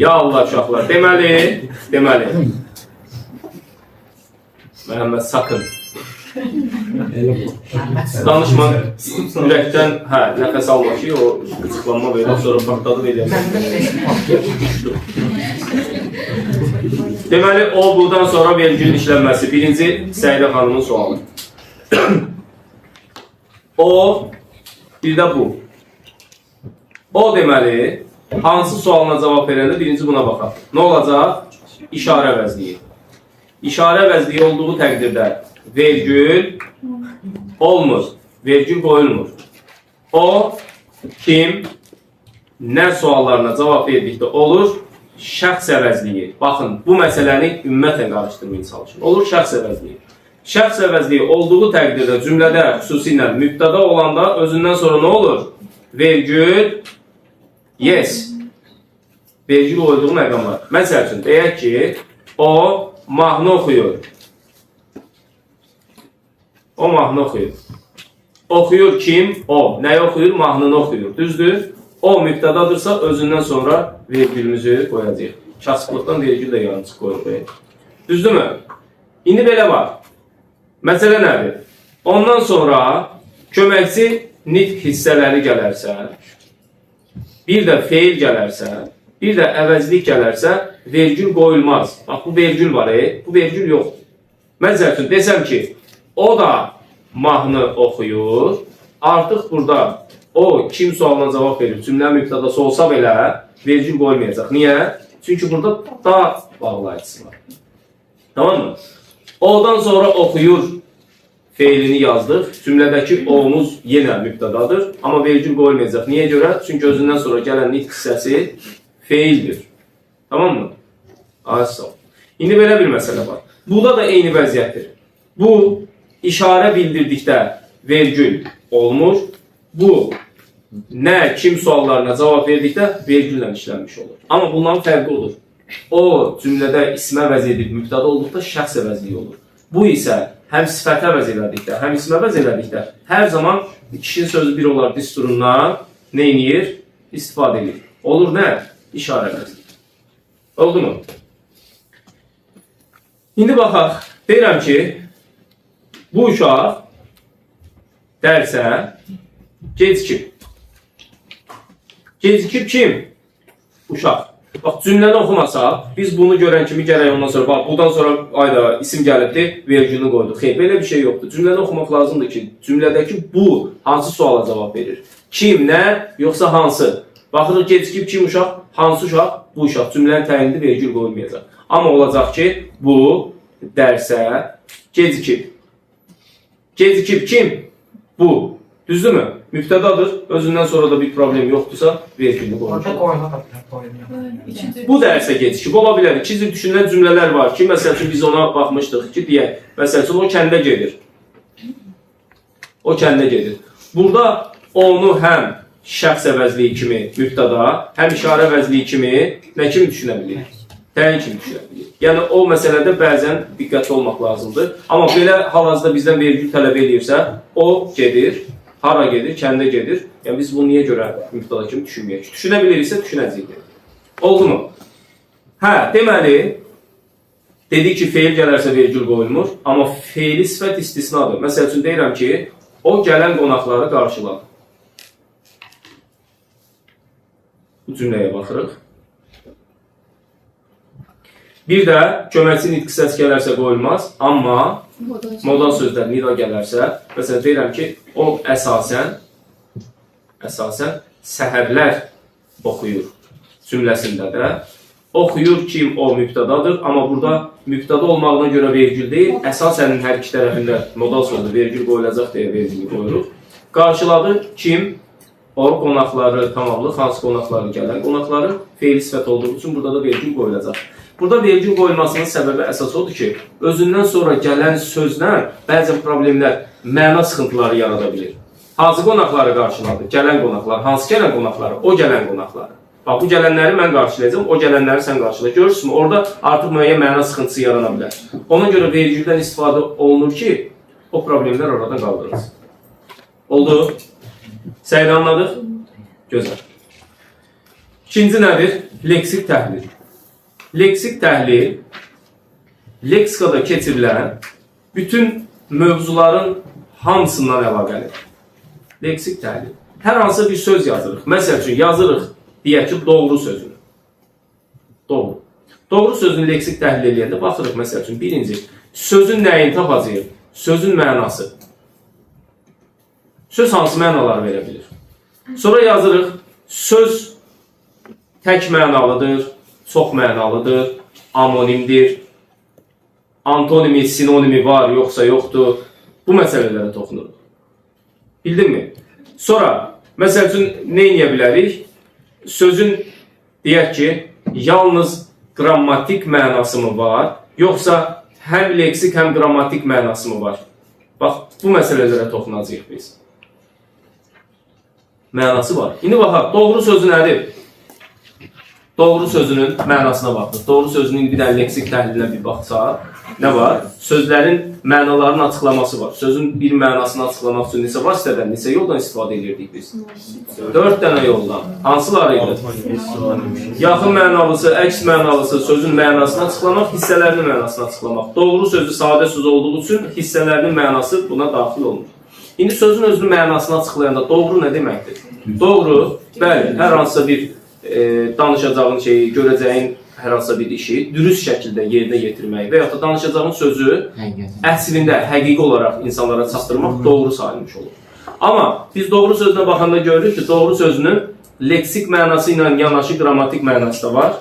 Ya Allah uşaqlar. Deməli. Məhəmməd sakın. Danışma, ürəkdən, hə, nəfəs alma ki, o qıcıqlanma verir, sonra partladı verir. Deməli, o bundan sonra vergülün işlənməsi. Birinci Səidə xanımın sualı. O, bir də bu. O deməli, hansı sualına cavab verəndə birinci buna baxaq. Nə olacaq? İşarə əvəzliyi. İşarə əvəzliyi olduğu təqdirdə vergül olmur. Vergül qoyulmur. O, kim, nə suallarına cavab verdikdə olur? Şəxs əvəzliyi. Baxın, bu məsələni ümumiyyətlə qarışdırmayın çalışın. Olur şəxs əvəzliyi. Şəxs əvəzliyi olduğu təqdirdə cümlədə xüsusilə mübtəda olanda özündən sonra nə olur? Vergül, yes. Vergül qoyduğu məqamlar. Məsəl üçün, deyək ki, o mahnı oxuyur. O mahnı oxuyur. Oxuyur kim? O. Nəyi oxuyur? Mahnını oxuyur. Düzdür? O mübtədadırsa özündən sonra vergülümüzü qoyacağıq. Kasıblıqdan vergül də yarımçıq qoyuruq. Düzdürmü? İndi belə var. Məsələ nədir? Ondan sonra köməkçi nitq hissələri gələrsə, bir də feil gələrsə, bir də əvəzlik gələrsə, vergül qoyulmaz. Bax, bu vergül var, bu vergül yoxdur. Məsəl üçün, desəm ki, o da mahnı oxuyur, artıq burada o kim sualına cavab verir, cümlə mübtədası olsa belə vergül qoymayacaq. Niyə? Çünki burada da bağlayıcısı var. Tamam mı? Odan sonra oxuyur feilini yazdıq. Cümlədəki o'muz yenə mübtədadır, amma vergül qoymayacaq. Niyə görə? Çünki özündən sonra gələn nitq hissəsi feildir. Tamam mı? Az sağ ol. İndi belə bir məsələ var. Burada da eyni vəziyyətdir. Bu, işarə bildirdikdə vergül olmur. Bu, nə, kim suallarına cavab verdikdə vergüllə işlənmiş olur. Amma bunların fərqi olur. O, cümlədə ismə əvəz edib mübtəda olduqda şəxs əvəzliyi olur. Bu isə həm sifətə əvəz elədikdə, həm ismə əvəz elədikdə hər zaman kişinin sözü bir olar düsturundan nə eləyir? İstifadə edir. Olur nə? İşarə əvəzliyi. Oldu mu? İndi baxaq. Deyirəm ki, bu uşaq dərsə gecikib. Gecikib kim? Uşaq. Bax, cümləni oxumasaq, biz bunu görən kimi gərək ondan sonra, bax, bundan sonra ayda isim gəlibdi, vergülünü qoyduq. Xeyr, belə bir şey yoxdur. Cümləni oxumaq lazımdır ki, cümlədəki bu hansı suala cavab verir? Kim, nə, yoxsa hansı? Baxırıq, gecikib kim uşaq, hansı uşaq? Bu uşaq. Cümlənin təyinində vergül qoyulmayacaq. Amma olacaq ki, bu dərsə gecikib. Gecikib kim? Bu. Düzdürmü? Mübtədadır. Özündən sonra da bir problem yoxdursa, vergülünü qoymuş. Orada qoyma da bilər, qoyulmuyor. Bu dərsə gecikib ola bilər. İki cür düşünülən cümlələr var ki, məsəl üçün biz ona baxmışdıq ki, deyək, məsəl üçün o kəndə gedir. O kəndə gedir. Burada onu həm şəxs əvəzliyi kimi mübtəda, həm işarə əvəzliyi kimi nə kimi düşünə bilirik? Təyin kimi düşünə bilirik. Yəni o məsələdə bəzən diqqətli olmaq lazımdır. Amma belə hal-hazırda bizdən vergül tələb eləyirsə, o gedir. Hara gedir? Kəndə gedir. Yəni biz bunu niyə görə mübtəda kimi düşünməyək? Düşünə biliriksə düşünəcəyik. Oldu mu? Hə, deməli, dedik ki, feil gələrsə vergül qoyulmur, amma feili sifət istisnadır. Məsəl üçün deyirəm ki, o gələn qonaqları qarşıladı. Bu cümləyə baxırıq. Bir də köməkçi nitq hissəsi gələrsə qoyulmaz, amma modal sözlər nida gələrsə, məsələn deyirəm ki, o əsasən səhərlər oxuyur cümləsində də. Oxuyur kim o mübtədadır, amma burada mübtəda olmağına görə vergül deyil, əsasən hər iki tərəfində modal sözdə vergül qoyulacaq deyə vergülü qoyuruq. Qarşıladı kim? O qonaqları tamamlıq, hansı qonaqları gələn qonaqları feil sifət olduğu üçün burada da vergül qoyulacaq. Burada vergül qoyulmasının səbəbi əsas odur ki, özündən sonra gələn sözlə bəzən problemlər, məna sıxıntıları yarada bilir. Hansı qonaqları qarşıladı? Gələn qonaqlar. Hansı gələn qonaqları? O gələn qonaqları. Bax, bu gələnləri mən qarşılayacağam, o gələnləri sən qarşıla. Görürsünüz, orada artıq müəyyən məna sıxıntısı yarana bilər. Ona görə vergüldən istifadə olunur ki, o problemlər oradan qaldırılsın. Oldu? Səylə anladıq? Gözəl. İkinci nədir? Leksik təhlil. Leksik təhlil leksikada keçirilən bütün mövzuların hamısından əlaqəlidir. Leksik təhlil. Hər hansı bir söz yazırıq. Məsəl üçün yazırıq, deyək ki, doğru sözünü. Doğru. Doğru sözünü leksik təhlil eləyəndə baxırıq, məsəl üçün, birinci, sözün nəyini tapacağıq? Sözün mənası. Söz hansı mənalar verə bilir? Sonra yazırıq, söz tək mənalıdır, çox mənalıdır, amonimdir, antonimi, sinonimi var, yoxsa yoxdur. Bu məsələlərə toxunuruq. Bildinmi? Sonra, məsəl üçün, nə eləyə bilərik? Sözün, deyək ki, yalnız qrammatik mənası mı var, yoxsa həm leksik, həm qrammatik mənası mı var? Bax, bu məsələlərə toxunacağıq biz. Mənası var. İndi baxaq, doğru sözü nədir? Doğru sözünün mənasına baxdıq. Doğru sözünün bir dənə leksik təhlilinə bir baxsaq, nə var? Sözlərin mənalarının açıqlaması var. Sözün bir mənasını açıqlamaq üçün neçə vasitədən, neçə yoldan istifadə edirdik biz? 4 dənə yoldan. Hansıları idi? Yaxın mənalısı, əks mənalısı, sözün mənasını açıqlamaq, hissələrinin mənasını açıqlamaq. Doğru sözü sadə söz olduğu üçün hissələrinin mənası buna daxil olmur. İndi sözün özünün mənasını açıqlayanda doğru nə deməkdir? Doğru, bəli, hər hansısa bir danışacağın şeyi, görəcəyin hər hansısa bir işi dürüst şəkildə yerinə yetirmək və yaxud da danışacağın sözü əslində həqiqi olaraq insanlara çatdırmaq doğru sayılmış olur. Amma biz doğru sözünə baxanda görürük ki, doğru sözünün leksik mənası ilə yanaşı qrammatik mənası da var.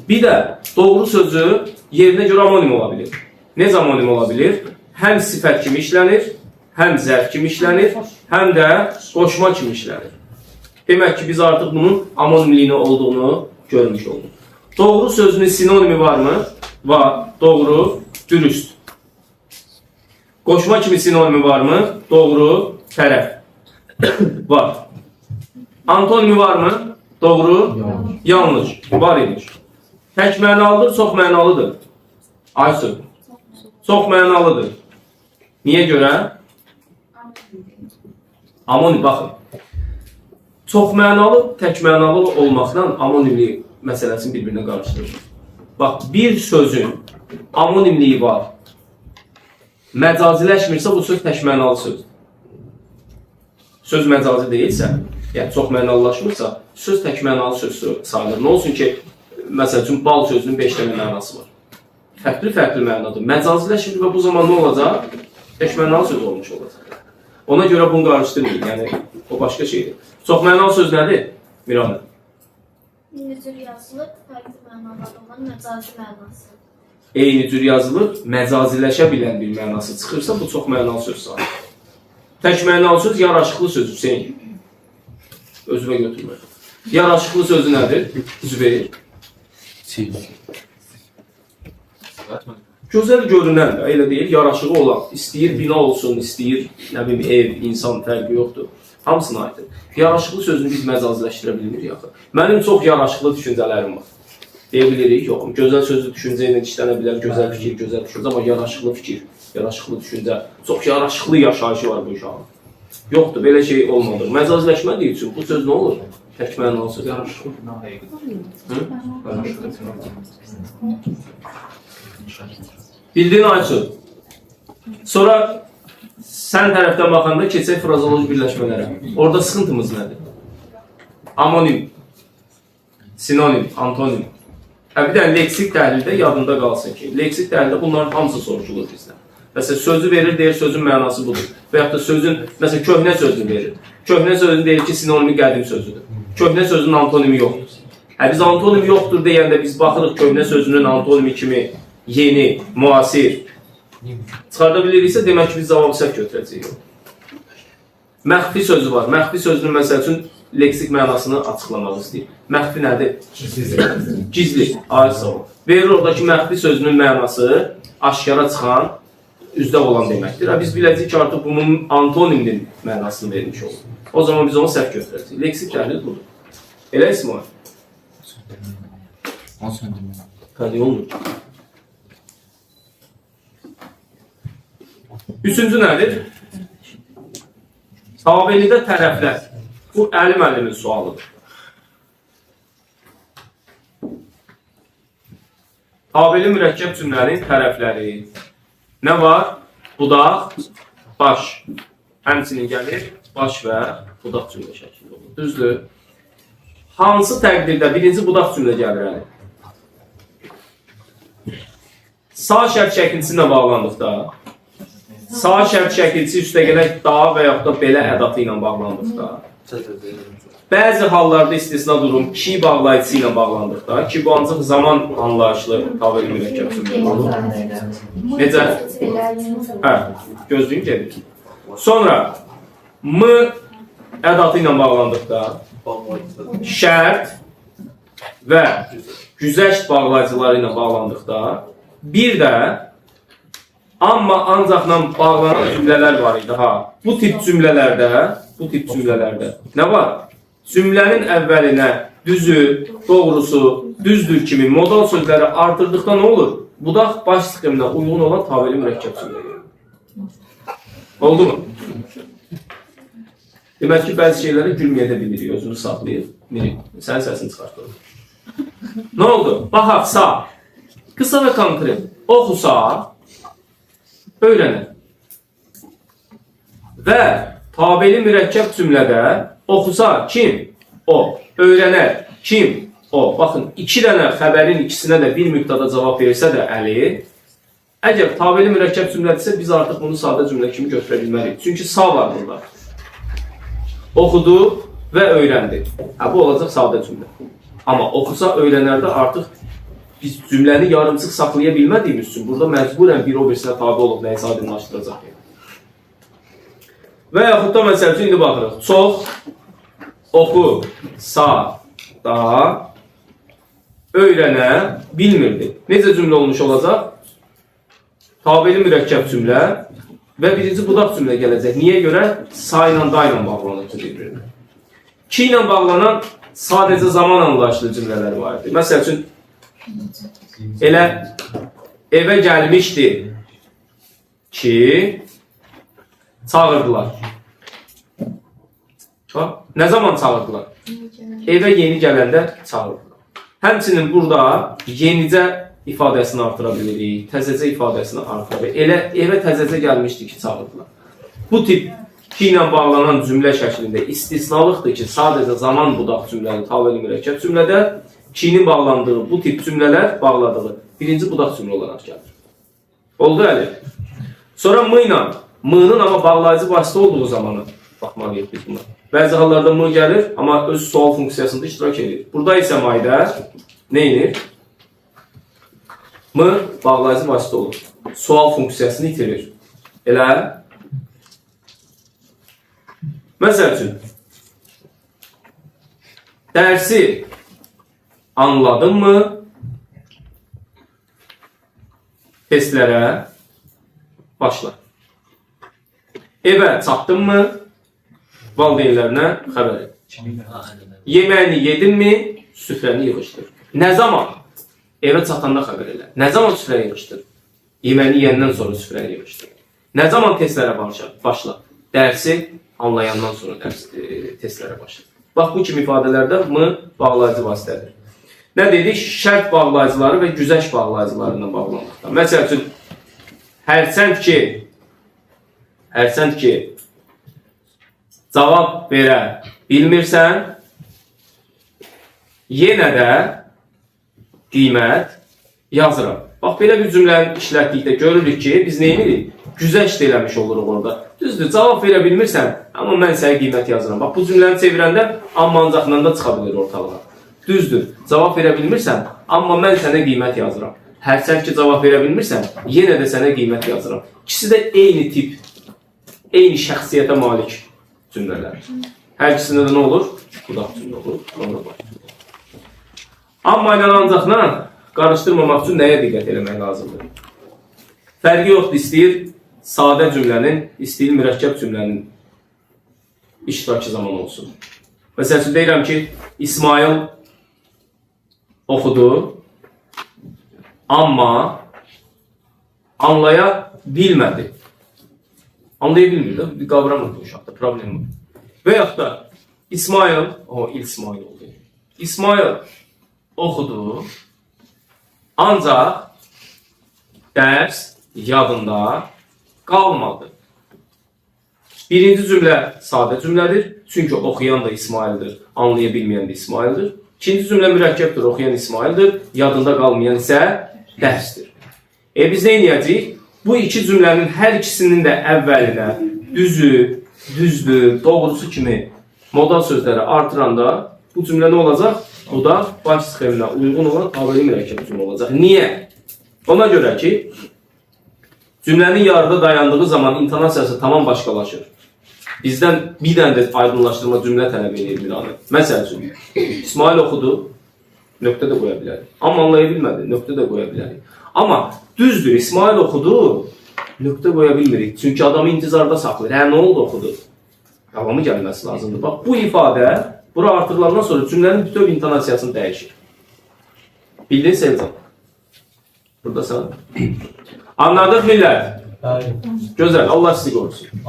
Bir də doğru sözü yerinə görə amonim ola bilir. Necə amonim ola bilir? Həm sifət kimi işlənir, həm zərf kimi işlənir, həm də qoşma kimi işlənir. Demək ki, biz artıq bunun amonimliyini olduğunu görmüş olduq. Doğru sözünün sinonimi varmı? Var. Doğru, dürüst. Qoşma kimi sinonimi varmı? Doğru, tərəf. Var. Antonimi varmı? Doğru, yanlış. Var imiş. Tək mənalıdır, çox mənalıdır. Aysu. Çox mənalıdır. Niyə görə? Amonim, baxın. Çox mənalı, tək mənalı olmaqla amonimlik məsələsini bir-birinə qarışdırır. Bax, bir sözün amonimliyi var. Məcaziləşmirsə, bu söz tək mənalı sözdür. Söz məcazi deyilsə, yəni çox mənalılaşmırsa, söz tək mənalı söz sayılır. Nə olsun ki, məsəl üçün, bal sözünün 5 dənə mənası var. Fərqli-fərqli mənadır. Məcaziləşmir və bu zaman nə olacaq? Tək mənalı söz olmuş olacaq. Ona görə bunu qarışdırmayın. Yəni, o başqa şeydir. Çox mənalı söz nədir? Mirana. Eyni cür yazılıb, fərqli mənaları olan məcazi mənası. Eyni cür yazılır, məcaziləşə bilən bir mənası çıxırsa, bu çox mənalı söz sayılır. Tək mənalı söz yaraşıqlı söz, Hüseyin. Özümə götürmə. Yaraşıqlı sözü nədir? Zübeyir. Gözəl görünən də, elə deyil, yaraşığı olan, istəyir bina olsun, istəyir, nə bilim, ev, insan fərqi yoxdur. Hamısına aiddir. Yaraşıqlı sözünü biz məcaziləşdirə bilmirik axı. Mənim çox yaraşıqlı düşüncələrim var. Deyə bilirik, yox. Gözəl sözlü düşüncə ilə işlənə bilər, gözəl fikir, gözəl düşüncə, amma yaraşıqlı fikir, yaraşıqlı düşüncə, çox yaraşıqlı yaşayışı var bu uşağın. Yoxdur, belə şey olmadı. Məcaziləşmədiyi üçün bu söz nə olur? Tək mənalı söz. Yaraşıqlı bina həqiqidir. Yaraşıqlı bina. Bildin Aysu. Sonra sən tərəfdən baxanda keçək frazoloji birləşmələrə. Orada sıxıntımız nədir? Amonim, sinonim, antonim. Hə, bir dənə leksik təhlildə yadında qalsın ki, leksik təhlildə bunların hamısı soruşulur bizdən. Məsələn, sözü verir, deyir, sözün mənası budur. Və yaxud da sözün, məsələn, köhnə sözünü verir. Köhnə sözünü deyir ki, sinonimi qədim sözüdür. Köhnə sözünün antonimi yoxdur. Hə, biz antonim yoxdur deyəndə biz baxırıq köhnə sözünün antonimi kimi yeni, müasir çıxarda biliriksə, demək ki, biz cavabı səhv götürəcəyik. Məxfi sözü var. Məxfi sözünün məsəl üçün leksik mənasını açıqlamaq istəyir. Məxfi nədir? Gizli. Ay sağ ol. Verir oradakı məxfi sözünün mənası aşkara çıxan, üzdə olan deməkdir. Ha, biz biləcəyik ki, artıq bunun antoniminin mənasını vermiş olur. O zaman biz onu səhv götürəcəyik. Leksik təhlil budur. Elə İsmail? Onu söndürmüyorum. Hadi olmur. Üçüncü nədir? Tabelidə tərəflər. Bu Əli müəllimin sualıdır. Tabeli mürəkkəb cümlənin tərəfləri. Nə var? Budaq, baş. Həmçinin gəlir baş və budaq cümlə şəklində olur. Düzdür? Hansı təqdirdə birinci budaq cümlə gəlir hələ? Sağ şərt şəkilçisi ilə bağlandıqda, sağ şərt şəkilçisi üstə gələk da və yaxud da belə ədatı ilə bağlandıqda, bəzi hallarda istisna durum ki bağlayıcısı ilə bağlandıqda, ki bu ancaq zaman anlayışlı tabeli mürəkkəb cümlə olur. Necə? Hə, gözlüyün gedir. Sonra m ədatı ilə bağlandıqda, şərt və güzəşt bağlayıcıları ilə bağlandıqda, bir də amma ancaqla bağlanan cümlələr var idi ha. Bu tip cümlələrdə nə var? Cümlənin əvvəlinə düzü, doğrusu, düzdür kimi modal sözləri artırdıqda nə olur? Budaq baş sxeminə uyğun olan tabeli mürəkkəb cümlə gedir. Oldu mu? Demək ki, bəzi şeyləri gülməyə də bilirik, özünü saxlayır. Sənin səsini çıxartır. Nə oldu? Baxaq, sağ. Qısa və konkret. Oxusa, öyrənər. Və tabeli mürəkkəb cümlədə oxusa kim? O. Öyrənər kim? O. Baxın, iki dənə xəbərin ikisinə də bir mübtəda cavab versə də Əli, əgər tabeli mürəkkəb cümlədirsə, biz artıq bunu sadə cümlə kimi götürə bilmərik. Çünki sağ var burada. Oxudu və öyrəndi. Hə, bu olacaq sadə cümlə. Amma oxusa öyrənərdə artıq biz cümləni yarımçıq saxlaya bilmədiyimiz üçün burada məcburən bir o birisinə tabi olub nəyisə aydınlaşdıracaq. Və yaxud da məsəl üçün indi baxırıq. Çox oxusa da öyrənə bilmirdi. Necə cümlə olmuş olacaq? Tabeli mürəkkəb cümlə və birinci budaq cümlə gələcək. Niyə görə? Sa ilə da ilə bağlanır bir-birinə. Ki ilə bağlanan sadəcə zaman anlayışlı cümlələr var idi. Məsəl üçün, elə evə gəlmişdi ki, çağırdılar. Bax, nə zaman çağırdılar? Evə yeni gələndə çağırdılar. Həmçinin burada yenicə ifadəsini artıra bilirik, təzəcə ifadəsini artıra bilirik. Elə evə təzəcə gəlmişdi ki, çağırdılar. Bu tip ki ilə bağlanan cümlə şəklində istisnalıqdır ki, sadəcə zaman budaq cümləli, tabeli mürəkkəb cümlədə kinin bağlandığı bu tip cümlələr bağladığı birinci budaq cümlə olaraq gəlir. Oldu Əli? Sonra m ilə, m-nın amma bağlayıcı vasitə olduğu zamanı baxmalıyıq biz buna. Bəzi hallarda m gəlir, amma öz sual funksiyasında iştirak edir. Burada isə mayda nə edir? M bağlayıcı vasitə olur. Sual funksiyasını itirir. Elə? Məsəl üçün, dərsi anladın mı? Testlərə başla. Evə çatdın mı? Valideynlərinə xəbər et. Yeməyini yedin mi? Süfrəni yığışdır. Nə zaman? Evə çatanda xəbər elə. Nə zaman süfrəni yığışdır? Yeməyini yeyəndən sonra süfrəni yığışdır. Nə zaman testlərə başla? Dərsi anlayandan sonra testlərə başla. Bax, bu kimi ifadələrdə m bağlayıcı vasitədir. Nə dedik? Şərt bağlayıcıları və güzəşt bağlayıcılarından bağlandıqda. Məsəl üçün, hərçənd ki, cavab verə bilmirsən, yenə də qiymət yazıram. Bax, belə bir cümləni işlətdikdə görürük ki, biz nə edirik? Güzəşt eləmiş oluruq orada. Düzdür, cavab verə bilmirsən, amma mən sənə qiymət yazıram. Bax, bu cümləni çevirəndə amma ancaqla da çıxa bilir ortalığa. Düzdür, cavab verə bilmirsən, amma mən sənə qiymət yazıram. Hərçənd ki, cavab verə bilmirsən, yenə də sənə qiymət yazıram. İkisi də eyni tip, eyni şəxsiyyətə malik cümlələr. Hər ikisində də nə olur? Budaq cümlə olur, sonra baş cümlə olur. Amma ilə ancaqla qarışdırmamaq üçün nəyə diqqət eləmək lazımdır? Fərqi yoxdur, istəyir sadə cümlənin, istəyir mürəkkəb cümlənin iştirakı zamanı olsun. Məsəl üçün, deyirəm ki, İsmail oxudu, amma anlaya bilmədi. Anlaya bilmir də, bir qavramır bu uşaqda, problem var. Və yaxud da İsmail, o İsmail oldu. İsmail oxudu, Ancaq dərs yadında qalmadı. Birinci cümlə sadə cümlədir. Çünki oxuyan da İsmaildir, anlaya bilməyən də İsmaildir. İkinci cümlə mürəkkəbdir, oxuyan İsmaildir, yadında qalmayan isə dərsdir. Biz nə edəcəyik? Bu iki cümlənin hər ikisinin də əvvəlinə düzü, düzdür, doğrusu kimi modal sözləri artıranda bu cümlə nə olacaq? Bu da baş sxeminə uyğun olan tabeli mürəkkəb cümlə olacaq. Niyə? Ona görə ki, cümlənin yarıda dayandığı zaman intonasiyası tamam başqalaşır. Bizdən bir dənə də aydınlaşdırma cümlə tələb edir Miranı. Məsəl üçün, İsmail oxudu, nöqtə də qoya bilərik. Amma anlaya bilmədi, nöqtə də qoya bilərik. Amma düzdür, İsmail oxudu, nöqtə qoya bilmirik. Çünki adamı intizarda saxlayır. Hə, nə oldu oxudu? Davamı gəlməsi lazımdır. Bax, bu ifadə bura artırılandan sonra cümlənin bütöv intonasiyasını dəyişir. Bildin Selcan? Buradasan. Anladıq millət? Bəli. Gözəl, Allah sizi qorusun.